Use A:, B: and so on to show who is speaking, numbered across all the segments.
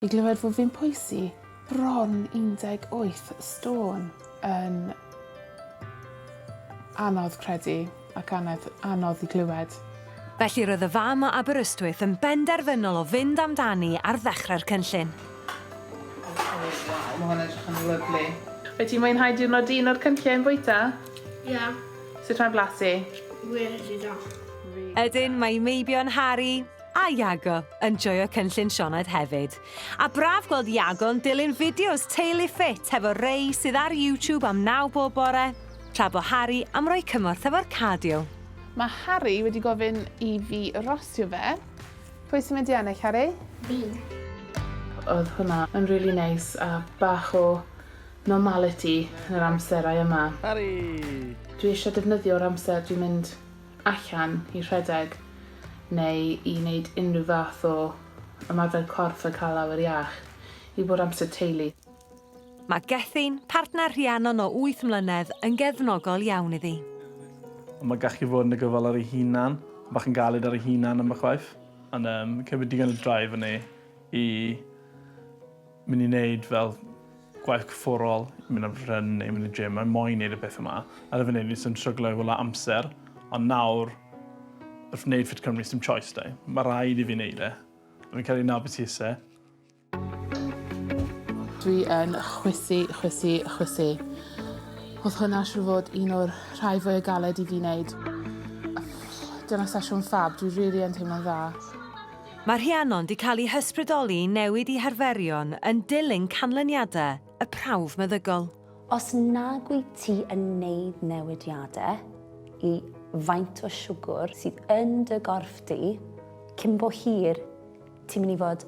A: I glywed fod fi'n pwysi bron 18 stôn yn anodd credu ac anodd, anodd i glywed.
B: Felly roedd y fam o Aberystwyth yn benderfynol o fynd amdani ar ddechrau'r cynllun.
A: O waw, mae hwn edrych yn lyfli. Wyt ti'n mwynhau diwrnod un o'r cynllun bwyta?
C: Ie.
A: Sut mae'n blasu?
C: Really da.
B: Ydyn, mae meibion Harri A Iago yn joio cynllun Sioned hefyd. A braf gweld Iago'n dilyn fideos Teulu Ffit hefo Ray sydd ar YouTube am naw bob bore, tra bo Harri am roi cymorth efo'r cardio.
A: Mae Harri wedi gofyn i fi rostio fe. Pwy sy'n mynd i ennill, Harri?
C: Fi.
A: Oedd hwnna yn rili neis a bach o normality yn yr amserau yma.
D: Harri!
A: Dwi eisiau defnyddio'r amser dwi'n mynd allan i rhedeg neu i wneud unrhyw fath o ymarfer corff a cael awyr iach, i bod amser teulu.
B: Mae Gethin, partner Rhiannon o wyth mlynedd, yn gefnogol iawn iddi.
D: Ond mae gallu fod yn y gyfal ar ei hunan, bach yn galed ar ei hunan ambell waith. Ond um, cymryd digon o drive yn ei i mynd i wneud fel gwaith cyfforol, mynd am run neu mynd i'r gym, mae'n moyn wneud y peth yma. Ar y funud, ni'n stryglo efo la amser, ond nawr, wrth wneud Fit Cymru, sy'n choice da. Mae rhaid i fi wneud e. Fi'n credu na beth ti eisiau.
A: Dwi yn chwysu, chwysu, chwysu. Oedd hwnna siŵr fod un o'r rhai fwy o galed i fi wneud. Dyna sesiwn ffab, dwi rili yn teimlo'n dda.
B: Mae Rhiannon 'di cael ei hysbrydoli i newid ei harferion yn dilyn canlyniadau y prawf meddygol.
E: Os nag wyt ti yn neud newidiade i faint o siwgwr sydd yn dy gorff di, cyn bo hir ti'n mynd i fod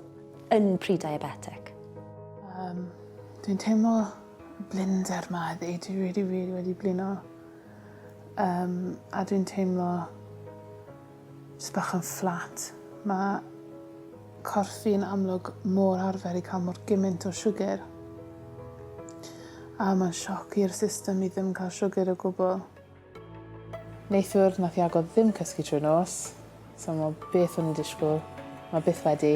E: yn pre-diabetic.
A: Um, dwi'n teimlo blinder ma heddi, dwi really, really wedi blino. Um, a dwi'n teimlo Jyst bach yn fflat. Mae corff fi'n amlwg mor arfer i cael mor gymaint o siwgr. A mae'n sioc i'r system i ddim cael siwgr o gwbl. Neithiwr nath Iago ddim cysgu trwy'r nos, so mae beth o'n i'n disgwyl, mae byth wedi.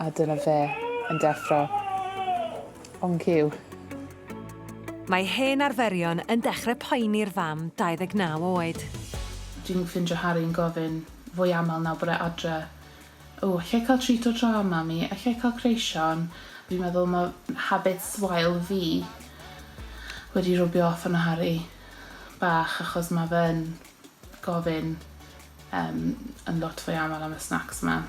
A: A dyna fe yn deffro. On cue.
B: Mae hen arferion yn dechrau poeni'r fam 29 oed.
A: Dwi'n ffindio Harry'n gofyn fwy aml nawr bod e adre, O, alla i cael treat o dra, mami? Alla i cael creision? Fi'n meddwl mae habits wael fi wedi rwbio off arno Harry bach achos mae fe'n gofyn yym yn lot fwy aml am y snacks 'ma.